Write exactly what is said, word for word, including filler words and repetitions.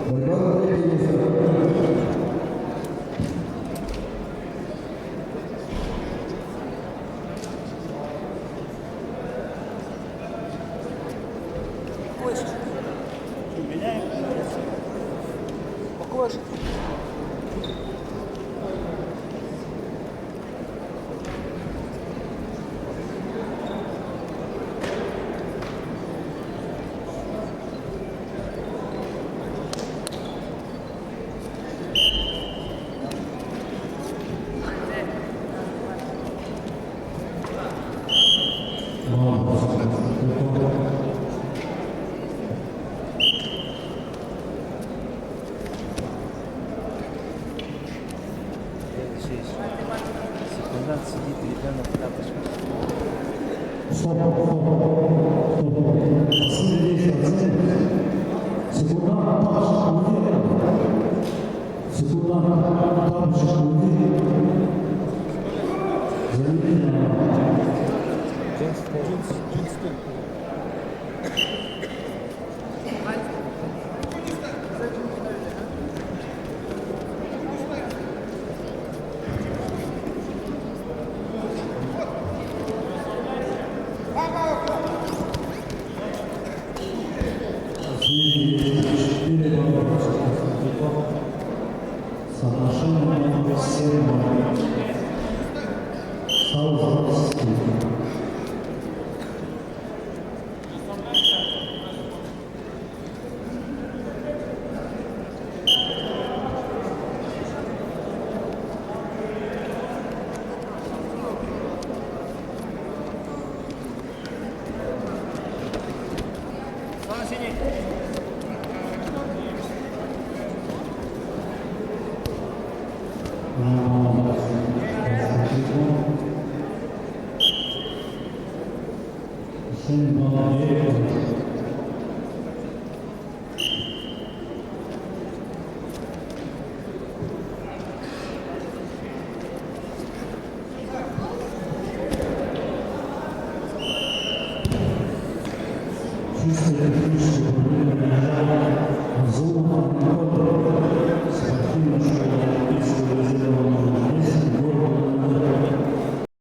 Борьба на третье место. Секундант сидит, ребёнок в тапочках. Стоп, стоп, стоп. Последнее действие оценим. Секундант тапочках уйди. Секундант тапочках уйди. Займите. Последние четыре вопроса. Соотношение номер семь. Саузовский. Чисто техническое управление мяча. Зубов Анатолий. Спортивная школа.